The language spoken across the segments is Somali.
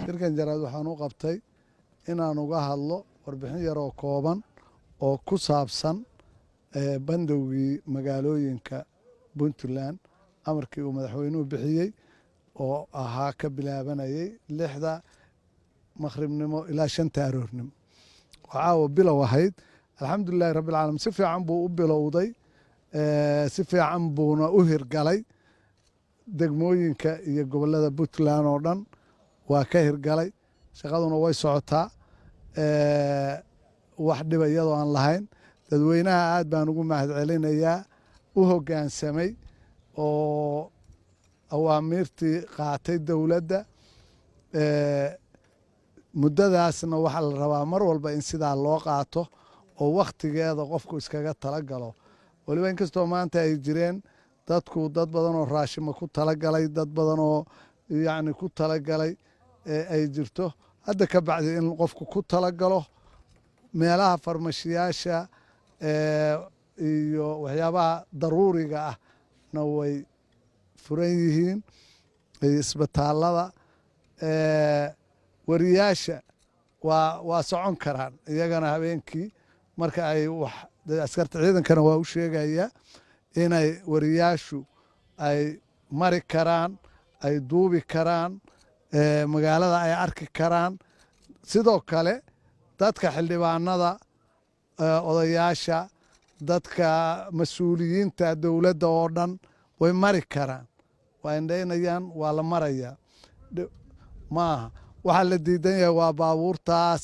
Shirkan jaraa'id waxaan u qabtay inaan uga hadlo warbixin yaroo kooban oo ku saabsan bandowgii magaalooyinka Puntland, amarkii uu madaxweynuhu bixiyey oo ahaa ka bilaabanayay 6da maqhribnimo ilaa 5ta aroornimo oo caawa bilow ahayd. Alxamdulilahi rabbilcaalamiin, si fiican buu u bilowday, si fiican buuna u hirgalay. Degmooyinka iyo gobollada Puntland oo dhan waa ka hirgalay, shaqaduna way socotaa, wax dhiba iyadoo aan lahayn. Dadweynaha aad baan ugu mahad celinayaa u hoggaansamay oo awaamiirtii qaatay dowladda. Muddadaasna waxaa la rabaa mar walba in sidaa loo qaato oo wakhtigeeda qofku iskaga tala galo. Weliba inkastoo maanta ay jireen dadku dad badan oo raashima ku talagalay, dad badan oo yacni ku talagalay ay jirto, hadda ka bacdi in qofku ku talagalo meelaha farmashiyaasha iyo waxyaabaha daruuriga ah na way furan yihiin, iyo isbitaalada. Wariyaasha waa socon karaan iyagana habeenkii marka ay wax. Askarta ciidankana waa u sheegaya inay wariyaashu ay mari karaan, ay duubi karaan, magaalada ay arki karaan. Sidoo kale dadka xildhibaanada, odayaasha, dadka mas-uuliyiinta dowladda oo dhan way mari karaan, waa indhaynayaan, waa la marayaa. Maaha waxaa la diidan yahay waa baabuurtaas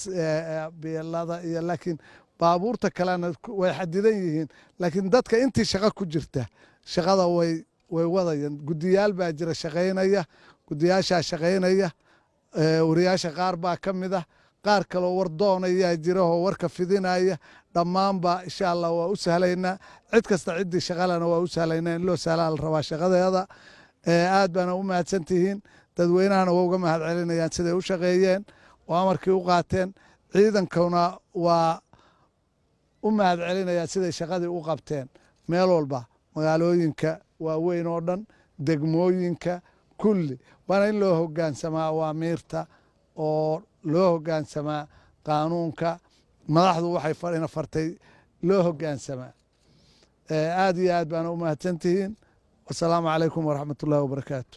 bielada iyo, laakiin baabuurta kalena way xadidan yihiin. Laakiin dadka intii shaqo ku jirta shaqada way wadayaan. Guddiyaal baa jira shaqaynaya, guddiyaashaa shaqaynaya, wariyaasha qaar baa ka mid ah, qaar kaloo war doonayaa jira oo warka fidinaya. Dhammaanba insha Allah waa u sahlaynaa cid kasta, ciddii shaqalena waa u sahlaynaa. In loo sahlaa la rabaa shaqadeeda. Aad baana u mahadsan tihiin, dadweynahana waa uga mahad celinayaan siday u shaqeeyeen oo amarkii u qaateen. Ciidankuna waa u mahad celinayaan siday shaqadii u qabteen meel walba, magaalooyinka waaweyn oo dhan, degmooyinka kulli. Waana in loo hoggaansamaa awaamiirta oo loo hoggaansamaa qaanuunka madaxdu waxay ina fartay loo hoggaansamaa. Aad iyo aad baana u mahadsan tihiin. Wasalaamu calaykum waraxmat ullahi wabarakaatu.